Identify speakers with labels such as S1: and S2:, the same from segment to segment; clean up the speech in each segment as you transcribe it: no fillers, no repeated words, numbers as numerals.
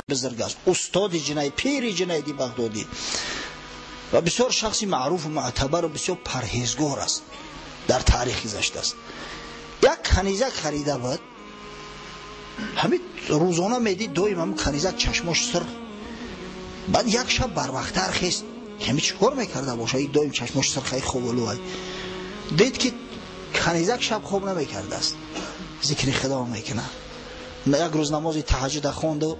S1: Бузург аст, устоди ҷинаи, пири ҷинаи Бағдодӣ ва бисёр шахси маъруфу муътабару бисёр парҳезгор аст, дар таърих гузаштааст. Як канизак харида буд, ҳамин рӯзона медид, доим ҳамин канизак чашмош сурх. Баъд як шаб барвақттар хест, ҳамин чӣ кор мекарда боша, и доим чашмош сурхай хоболуай. Дид ки канизак шаб хоб намекардааст, зикри худо мекунад. Як рӯз намози таҳаҷҷуда хонду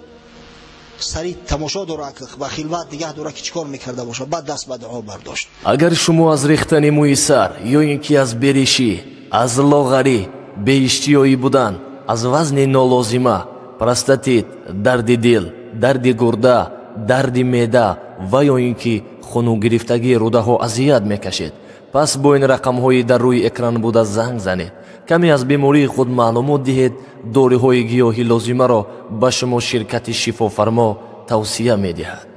S1: сари тамошо дора, ба хилват нигаҳ дора ки чӣ кор мекарда боша. Баъд даст ба дуо бардошт.
S2: Агар шумо аз рехтани мӯи сар ё ин ки аз беришӣ, аз лоғарӣ, беиштиёӣ будан, аз вазни нолозима, простатит, дарди дил, дарди гурда, дарди меъда ва ё ин ки хунугирифтагии рӯдаҳо азият мекашед, пас бо ин рақамҳои дар рӯи экран буда занг занед. Каме аз бемории худ маълумот диҳед, доруҳои гиёҳи лозимаро ба шумо ширкати шифофармо тавсия медиҳад.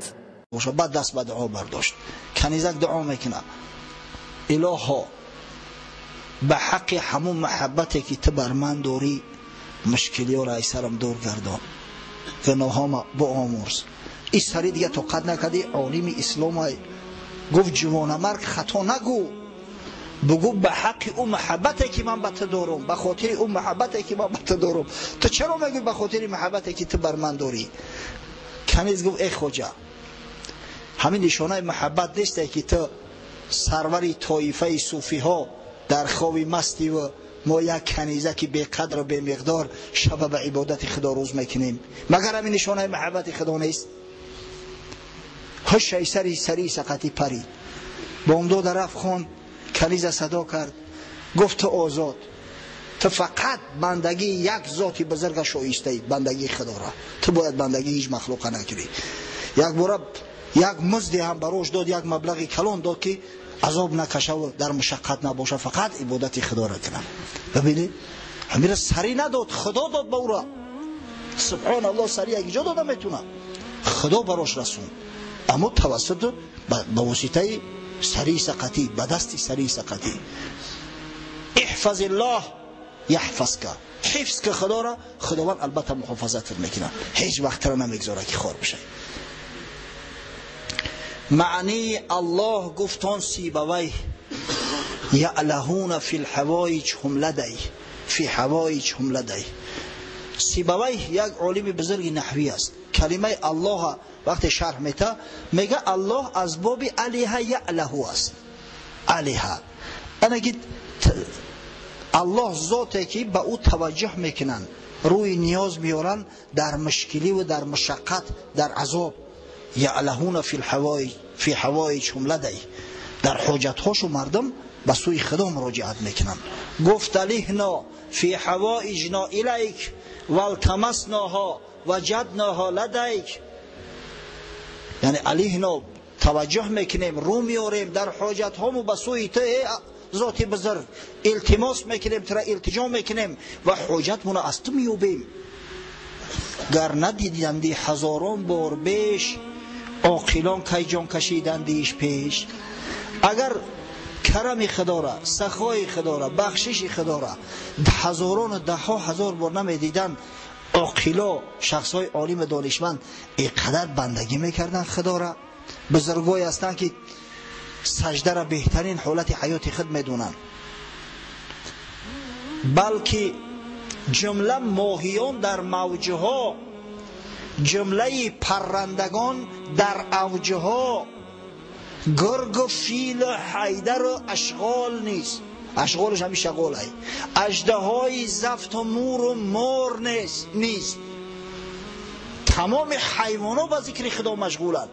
S1: Баъд даст ба дуо бардошт. Канизак дуо мекунад: илоҳо, ба ҳаққи ҳамун маҳаббате ки ту бар ман дорӣ, мушкилиёро ай сарам дур гардон, гуноҳома биомӯрз. Ин сари дига тоқат накарди, олими исломай гуфт: ҷувонамарг, хато нагӯ, бугӯ ба ҳаққи ӯ маҳаббате ки ман ба ту дорум, ба хотири ӯ маҳаббате ки ман ба ту дорум. Ту чаро мегӯӣ ба хотири маҳаббате ки ту бар ман дорӣ? Каниз гуфт: эй хоҷа, ҳамин нишонаи маҳаббат несте ки ту сарвари тоифаи суфиҳо дар хоби мастиву мо як канизаки беқадру бемиқдор шаба ба ибодати худо рӯз мекунем. Магар ҳамин нишонаи маҳаббати худо нест? Ҳушай сари сари сақатӣ парид. Бомдода рафт хонд, каниза садо кард, гуфт: ту озод, ту фақат бандагии як зоти бузурга шоистаӣ, бандагии худора. Ту бояд бандагии ҳеҷ махлуқа накунӣ. Якбора як музде ҳам барош дод, як маблағи калон дод ки азоб накашаву дар мушаққат набоша, фақат ибодати худоро кунам. Бибинед, ҳамира сари надод, худо дод ба ӯро. Субҳоналлоҳ, сари як ҷо дода метунад, худо барош расонд, аммо тавассуту ба воситаи сари сақатӣ, ба дасти сари сақатӣ. Иҳфазиллоҳ яҳфазка, ҳифз ки худоро, худованд албатта муҳофазатат мекунад, ҳеҷ вақт туро намегузорад ки хор бишавӣ. Маънии Аллоҳ гуфтон Сибавайҳ: яълаҳуна фи лҳавоиҷ ҳум ладай, фи ҳавоиҷ ҳум ладай. Сибавайҳ як олими бузурги наҳвӣ аст. Калимаи Аллоҳа вақте шарҳ мета, мега Аллоҳ аз боби алиҳа яълаҳу аст. Алиҳа анаги Аллоҳ зоте ки ба ӯ таваҷҷӯҳ мекунанд, рӯи ниёз меоранд дар мушкилӣ дар мушаққат, дар азоб. Яълаҳуна фи ҳавоиҷ ҳум ладай, дар ҳоҷатҳошу мардум ба сӯи худо муроҷиат мекунанд. Гуфт: алиҳно фи ҳавоиҷно илайк валтамасноҳо ваҷадноҳо ладайк. Яъне алиҳно таваҷҷӯҳ мекунем, рӯ меорем дар ҳоҷатҳому ба сӯи ту, эй зоти бузург, илтимос мекунем, тура илтиҷо мекунем ва ҳоҷатмонро аз ту меёбем. Гар надиданди ҳазорон бор беш, оқилон кай ҷон кашидандиш пеш. Агар карами худора, сахои худора, бахшиши худора ҳазорону даҳҳо ҳазор бор намедиданд, оқило, шахсҳои олиму донишманд инқадар бандагӣ мекарданд худора. Бузургое ҳастанд ки саждара беҳтарин ҳолати ҳаёти худ медонанд, балки ҷумла моҳиён дар мавҷҳо, ҷумлаи паррандагон дар авҷҳо, гургу филу ҳайдару ашғол нест, ашғолаш ҳамин шағолай, аждаҳои зафту муру мор нест. Тамоми ҳайвонҳо ба зикри худо машғуланд,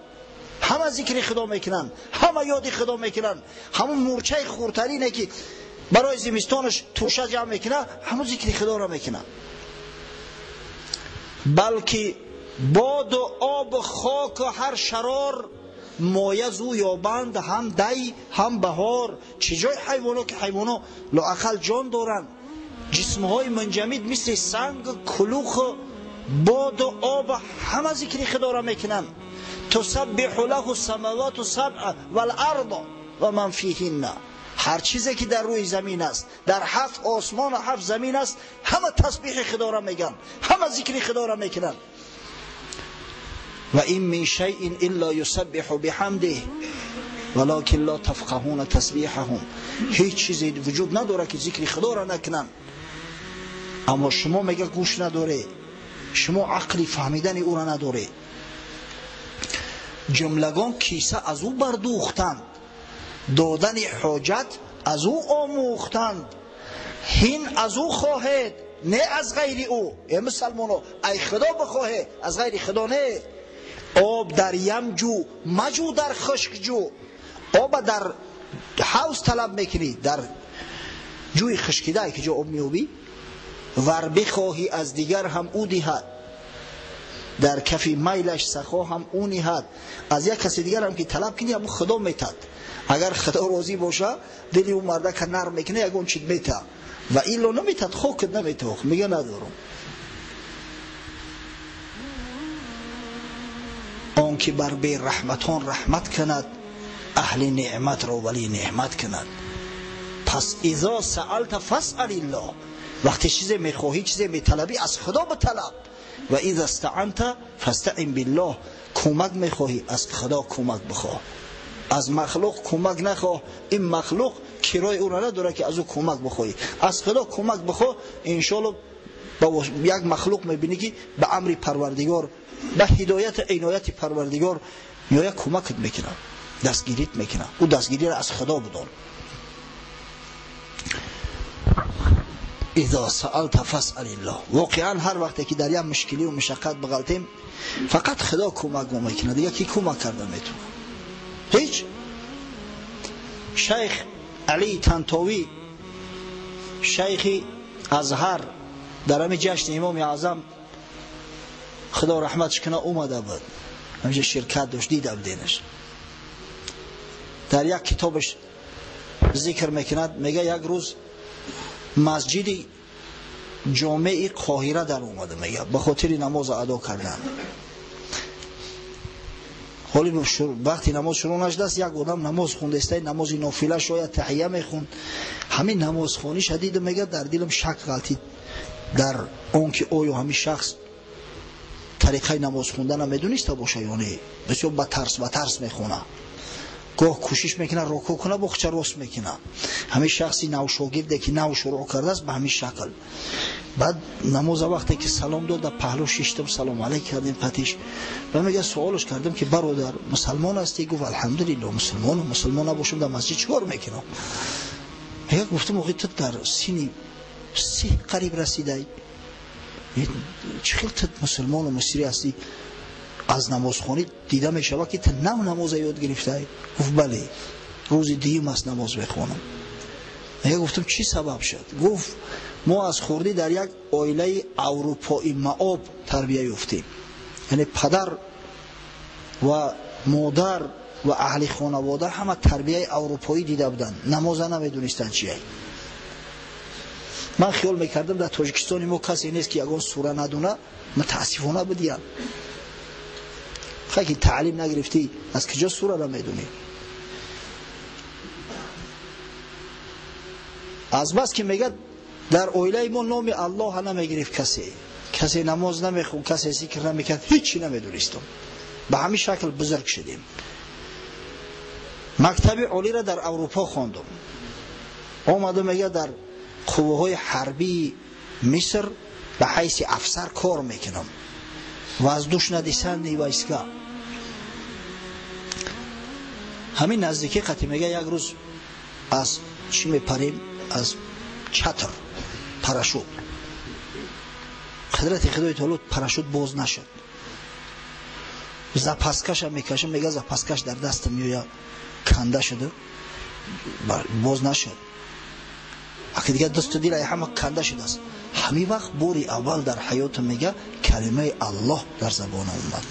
S1: ҳама зикри худо мекунанд, ҳама ёди худо мекунанд. Ҳамун мурчаи хурдтарине ки барои зимистонаш туша ҷамъ мекунад, ҳамун зикри худоро мекунад. Балки боду обу хоку ҳар шарор моя зу ёбанд, ҳам дай ҳам баҳор. Чӣ ҷои ҳайвоно ки ҳайвоно лоақал ҷон доранд, ҷисмҳои мунҷамид мисли санг, кулуху боду об ҳама зикри худоро мекунанд. Тусаббиҳу лаҳу самавату сабъа вал арду ва ман фиҳинна. Ҳар чизе ки дар рӯи замин аст, дар ҳафт осмон ва ҳафт замин аст, ҳама тасбиҳи Худоро мегӯянд, ҳама зикри Худоро мекунанд. Ва ин мин шайъин илла юсаббиҳу биҳамдиҳ валакин ла тафқаҳуна тасбиҳаҳум. Ҳеҷ чизе вуҷуд надорад ки зикри Худоро накунанд. Аммо шумо мега гӯш надоре, шумо ақли фаҳмидани ӯро надоре. Ҷумлагон киса аз ӯ бардӯхтанд, додани ҳоҷат аз ӯ омӯхтанд. Ҳин аз ӯ хоҳед, не аз ғайри ӯ. Э мусалмоно, ай Худо бихоҳе, аз ғайри Худо не. Об дар ям ҷӯ, маҷӯ дар хушк ҷӯ. Оба дар ҳавз талаб мекунӣ, дар ҷӯи хушкидае ки ҷо об меёбӣ. Вар бихоҳӣ аз дигар ҳам ӯ диҳад, дар кафи майлаш сахо ҳам ӯ ниҳад. Аз як каси дигар ҳам ки талаб кунӣ, ҳамун Худо метад. Агар Худо розӣ боша, дили ӯ мардака нарм мекунад, ягон чиз мета. Ва илло наметад, хокат наметох, мега надорам. Он ки бар бераҳматон раҳмат кунад, аҳли неъматро вали неъмат кунад. Пас изо саалта фасъалиллоҳ, вақте чизе мехоҳӣ, чизе металабӣ, аз Худо биталаб. Ва иза стаанта фастаин биллоҳ, кӯмак мехоҳӣ, аз Худо кӯмак бихоҳ. Аз махлуқ кӯмак нахоҳ. Ин махлуқ кирои ӯро надорад ки аз ӯ кӯмак бихоҳӣ. Аз Худо кӯмак бихоҳ, иншоалло як махлуқ мебинӣ ки ба амри Парвардигор, ба ҳидояту инояти Парвардигор меояд, кӯмакат мекунад, дастгирит мекунад. Ӯ дастгириро аз Худо бидон. Изо саалта фасъалиллоҳ. Воқеан ҳар вақте ки дар як мушкилию мушаққат бағалтем, фақат Худо кӯмак мо мекунад, дигар ки кӯмак карда метавонад? Ҳеҷ. Шайх Алӣ Тантовӣ, шайхи Азҳар, дар ҳамин ҷашни Имоми Аъзам, Худо раҳматш кунад, омада буд, ҳаминҷа ширкат дошт, дида буденаш. Дар як китобаш зикр мекунад, мега як рӯз масҷиди ҷомеи Қоҳира дар омада, мега ба хотири намоз адо кардан. Ҳоли вақти намоз шурӯъ нашудааст, як одам намоз хундаистай, намози нофила шояд таҳия мехунд. Ҳамин намозхониша дидам, мега дар дилам шак ғалтид дар он ки оё ҳамин шахс тариқаи намоз хундана медониста боша ё не. Бисёр ба тарс мехона, гоҳ кӯшиш мекунад рукӯъ кунад, бухча рост мекунад. Ҳамин шахси навшогирде ки нав шурӯъ кардааст ба ҳамин шакл. Баъд намоза вақте ки салом дод, дар паҳлӯ шиштам, салом алайк кардем қатиш. Ба мега суолш кардам ки бародар, мусалмон ҳастӣ? Гуфт алҳамдулиллоҳ, мусалмонам. Мусалмон набошам дар масҷид чикор мекунам? Мега гуфтам охи ту дар сини 30 қариб расидай, чӣ хел ту мусалмону мусири ҳастӣ? Аз намозхонӣ дида мешавад ки ту нав намоза ёд гирифтай. Гуфт бале, рӯзи дуюм аст намоз мехонам. Мега гуфтам чӣ сабаб шуд? Гуфт мо аз хурдӣ дар як оилаи аврупои маоб тарбия ёфтем. Яъне падар ва модар ва аҳли хонавода ҳама тарбияи аврупоӣ дида буданд, намоза намедонистанд чие. Ман хиёл мекардам дар Тоҷикистони мо касе нест ки ягон сура надона, мутаассифона будиям. Хай ки таълим нагирифтӣ, аз куҷо сураро медонӣ? Аз бас ки мегӯяд дар оилаи мо номи Аллоҳа намегирифт касе, касе намоз намехонд, касе зикр намекард, ҳеҷ намедонистам. Ба ҳамин шакл бузург шудем. Мактаби олиро дар Аврупо хондум. Омадам мегӯяд дар қувваҳои ҳарбии Миср ба ҳайси афсар кор мекунам. Воздушно-десантные войска. Ҳамин наздикӣ қати мега як рӯз аз чӣ мепарем? Аз чатр, парашют. Қудрати Худои таоло парашют боз нашуд. Запаскаша мекашам, мега запаскаш дар дастам меояд, канда шуда, боз нашуд. Аки дигар дасту дил ҳама канда шудааст. Ҳамин вақт бори аввал дар ҳаётам мега калимаи Аллоҳ дар забонам омад.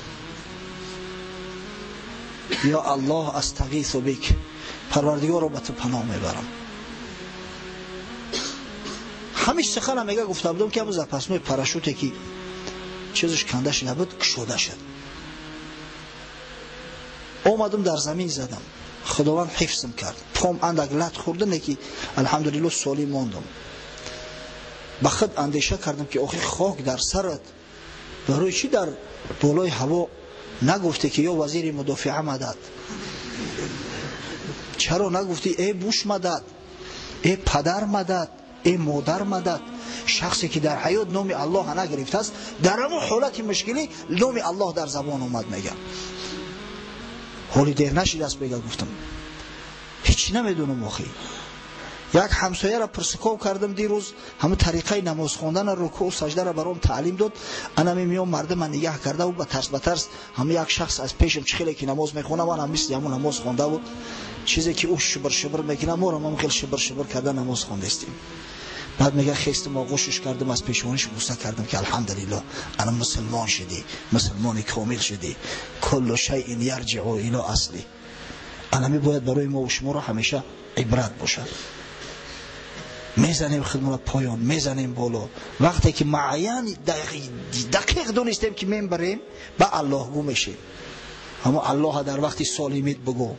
S1: Ё Аллоҳ, астағису бик, Парвардигоро ба ту паноҳ мебарам. Ҳамин сухана мега гуфта будам ки ҳамун запасной парашюте ки чизаш канда шуда буд, кушода шуд. Омадам дар замин задам. Худованд ҳифзм кард. Пом андак лат хӯрда, неки алҳамдулиллоҳ солим мондам. Ба худ андеша кардам, ки охи хок дар сарат, барои чӣ дар болои ҳаво нагуфте ки ё вазири мудофиа мадад? Чаро нагуфти э Буш мадад, э падар мадад, э модар мадад? Шахсе ки дар ҳаёт номи Аллоҳ нагирифтааст, дар ҳамон ҳолати мушкилӣ номи Аллоҳ дар забон омад. Мега ҳоли дер нашидааст. Мега гуфтам ҳеҷ намедонам. Охи як ҳамсояро пурсуков кардам дирӯз, ҳамон тариқаи намоз хондана, рукӯъ саждаро баром таълим дод. Анами миён мардума нигаҳ карда ба тарс ба тарс, ҳама як шахс аз пешам чӣ хеле ки намоз мехона, ман ҳам мисли ҳамон намоз хонда буд. Чизе ки ӯ шибр шибр мекунад, моро ҳам хел шибр шибр карда намоз хондастем. Баъд мега хестам, оғӯшиш кардам, аз пешониш буса кардам, ки алҳамдулиллоҳ, ана мусулмон шудӣ, мусулмони комил шудӣ. Куллу шайъин ярҷиъу ило асли. Анами бояд барои мо шуморо ҳамеша ибрат бошад. Мезанем худмонро поён, мезанем боло. Вақте ки муайян дақиқ донистем, ки мебарем, ба Аллоҳгӯ мешем. Аммо Аллоҳ дар вақти солимит бигӯ,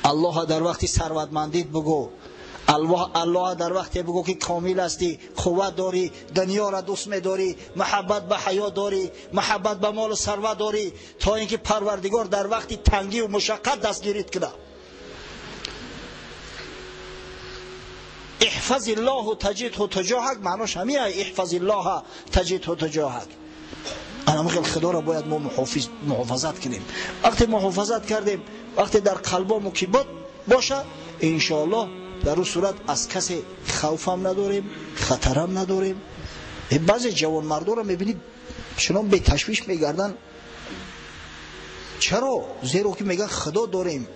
S1: Аллоҳ дар вақти сарватмандит бигӯ, Аллоҳ дар вақте бигӯ, ки комил ҳастӣ, қувват дорӣ, дунёро дӯст медорӣ, муҳаббат ба ҳаёт дорӣ, муҳаббат ба молу сарват дорӣ, то инки Парвардигор дар вақти тангӣ ва мушаққат дастгирит кунад. احفظ الله تجده تجاهک، معناش همیه. احفظ الله تجده تجاهک. انا میگم خدا را باید ما محافظت کنیم. وقتی محافظت کردیم، وقتی در قلبمون که باشه، انشاءالله در اون صورت از کسی خوفم نداریم، خطرم نداریم. بعضی جوان مردا رو میبینید چنان به تشویش میگردن. چرا؟ زیرا که میگن خدا داریم.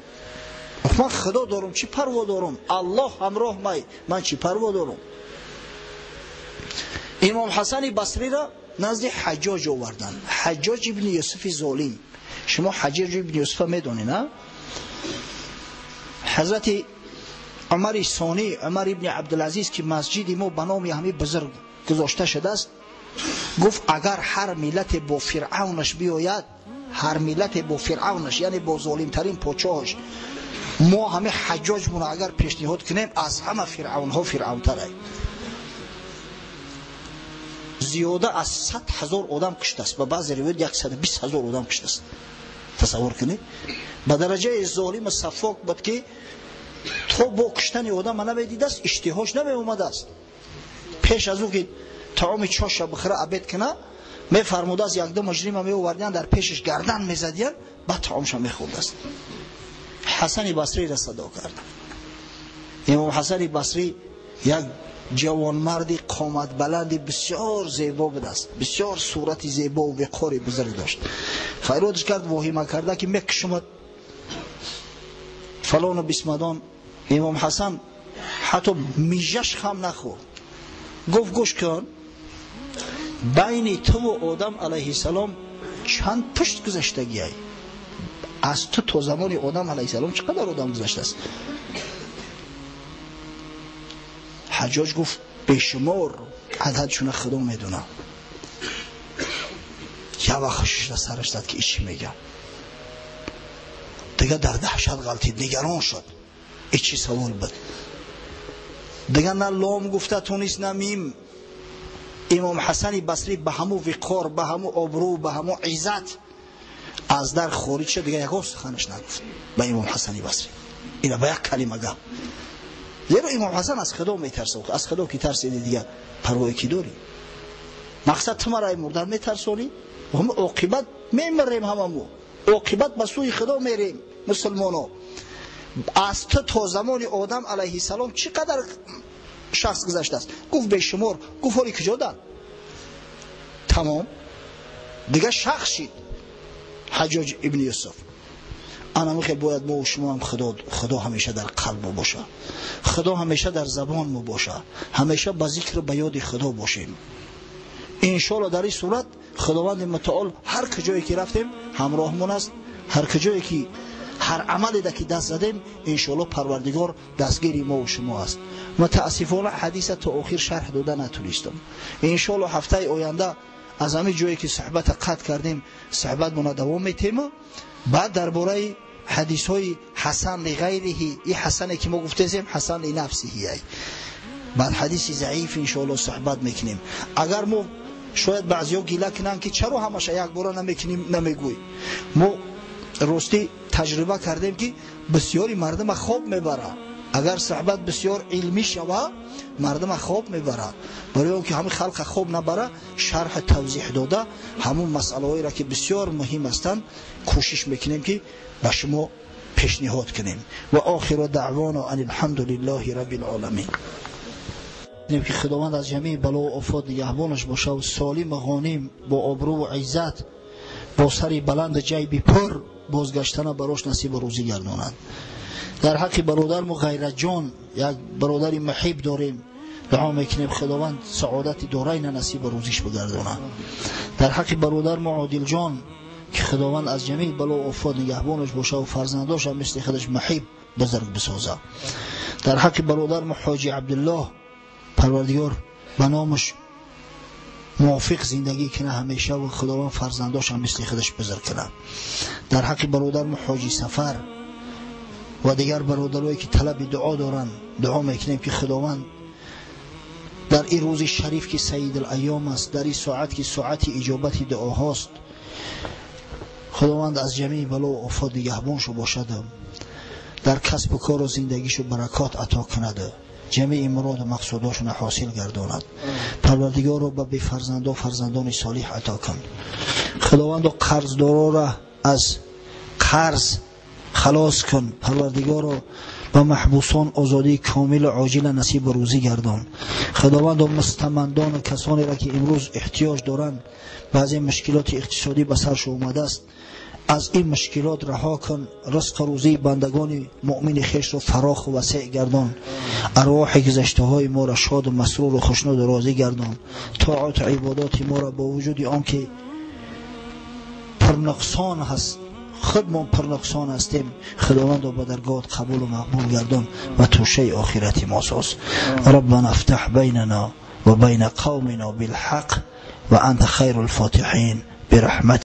S1: من خدا دارم، چی پروا دارم؟ الله همراه مای، من چی پروا دارم؟ امام حسن بصری را نزد حجاج آوردن. حجاج ابن یوسف ظالم. شما حجاج ابن یوسف میدونید نه؟ حضرت عمر ثانی، عمر ابن عبدالعزیز که مسجد ما به نام همین بزرگ گذاشته شده است، گفت اگر هر ملت با فرعونش بیاید، هر ملت با فرعونش، یعنی با ظالمترین پادشاهش، ما همه حجاج مون اگر پیشنهاد کنیم، از همه فرعون ها فرعون تره. زیاده از 100,000 آدم کشته است، به بعضی روایت 120,000 آدم کشته است. تصور کنید به درجه ظالم سفاک بود که تا با کشتن آدم نمیدید است، اشتهاش نمی اومده است. پیش از او که طعام چاش بخوره عبید کنه، میفرموده است یک دو مجرم می آوردن در پیشش گردن میزدین، بعد طعامش میخورده است. حسن بصری را صدا کرد. امام حسن بصری یک جوانمرد قامت بلند بسیار زیبا بود است، بسیار صورت زیبا و وقار بزرگ داشت. فریادش کرد، واهمه کرده که میکشمت فلان و بسمدان. امام حسن حتی میژش خم نخورد، گفت گوش کن، بین تو و آدم علیه السلام چند پشت گذشتگی ای؟ از تو تا زمان آدم علیه السلام چقدر آدم گذشته است؟ حجاج گفت بیشمار، عددشون خدا میدونه. یه وقت شش سرش زد که ایچی میگم. دیگه در دهشت غلطید، نگران شد، ایچی سوال بود. دیگه نه لام گفته تونست نه میم. امام حسن بصری به همو وقار، به همو آبرو، به همو عزت از در خارج شد. دیگه یکم سخنش نگفت به امام حسن بصری، اینا به یک کلمه گفت. زیرا امام حسن از خدا میترسه، از خدا که ترسیدی دیگه پروای کی داری؟ مقصد تو مرا مردن میترسونی و هم عاقبت میمریم، هممو عاقبت به سوی خدا میریم مسلمانو. از تو تا زمان آدم علیه السلام چقدر شخص گذشته است؟ گفت بیشمار. گفت حالی کجا دن؟ تمام دیگه شخص شد حجاج ابن یوسف. انا میخوای باید ما و شما هم خدا همیشه در قلب ما باشه، خدا همیشه در زبان ما باشه، همیشه با ذکر به یاد خدا باشیم. انشالله در این صورت خداوند متعال هر کجایی که رفتیم همراهمون است، هر کجایی که هر عملی که دست زدیم انشالله پروردگار دستگیری ما و شما است. متاسفانه حدیث تا آخر شرح داده نتونستم. انشالله هفته آینده از همین جایی که صحبت قطع کردیم صحبت مون دوام میتیم، بعد درباره ҳадисҳои ҳасан лиғайриҳи, и ҳасане ки мо гуфтесем ҳасан линафсиҳи, баъд ҳадиси заиф иншоалло суҳбат мекунем. Агар мо шояд баъзеҳо гила кунанд ки чаро ҳамаша якбора намекунем, намегӯй. Мо ростӣ таҷриба кардем ки бисёри мардума хоб мебарад. Агар суҳбат бисёр илмӣ шава, мардума хоб мебарад. Барои он ки ҳамин халқа хоб набара, шарҳ тавзеҳ дода ҳамун масъалаҳоеро ки бисёр муҳим ҳастанд кӯшиш мекунем ки ба шумо пешниҳод кунем. Ва охиру даъвона ан алҳамдулиллаҳи раббил оламин. Ки Худованд аз ҷамеи бало ва офот нигаҳбонаш бошад, солим ва ғоним, бо обрӯ ва иззат, бо сари баланд ҷайби пур бозгаштана барош насибу рӯзӣ гардонад. Дар ҳаққи бародармо Ғайратҷон як бародари муҳиб дорем, дуо мекунем Худованд саодати дорайна насибу рӯзиш бигардонад. Дар ҳаққи бародармо Одилҷон ки Худованд аз ҷамеи бало ва офот нигаҳбонаш бошад ва фарзандоша мисли худаш муҳиб бузург бисозад. Дар ҳаққи бародармо Ҳоҷи Абдуллоҳ Парвардигор ба номаш мувофиқ зиндагӣ кунад ҳамеша ва Худованд фарзандошам мисли худаш бузург кунад. Дар ҳаққи бародармо Ҳоҷи Сафар ва дигар бародарое ки талаби дуо доранд, дуо мекунем ки Худованд дар ин рӯзи шариф ки Сайидул-айём аст, дар ин соат ки соати иҷобати дуоҳост, Худованд аз ҷамеи бало ва офот нигаҳбоншо бошад, дар касбу кору зиндагишу баракот ато кунад, ҷамеи муроду мақсудошона ҳосил гардонад. Парвардигорро ба бефарзандо фарзандони солиҳ ато кун. Худовандо қарздорора аз қарз халос кун. Парвардигоро ба маҳбусон озодии комилу оҷила насибу рӯзӣ гардон. Худовандо мустамандону касонеро ки имрӯз эҳтиёҷ доранд, баъзе мушкилоти иқтисодӣ ба саршо омадааст, аз ин мушкилот раҳо кун. Ризқу рӯзии бандагони муъмини хешро фароху васеъ гардон. Арвоҳи гузаштаҳои моро шоду масруру хушнуду розӣ гардон. Тоату ибодоти моро бо вуҷуди он ки пурнуқсон ҳаст, худмон пурнуқсон ҳастем, Худовандо ба даргоҳат қабулу мақбул гардон ва тӯшаи охирати мо соз. Раббана афтаҳ байнана ва байна қавмина билҳақ ва анта хайрул фотиҳин бирахмат.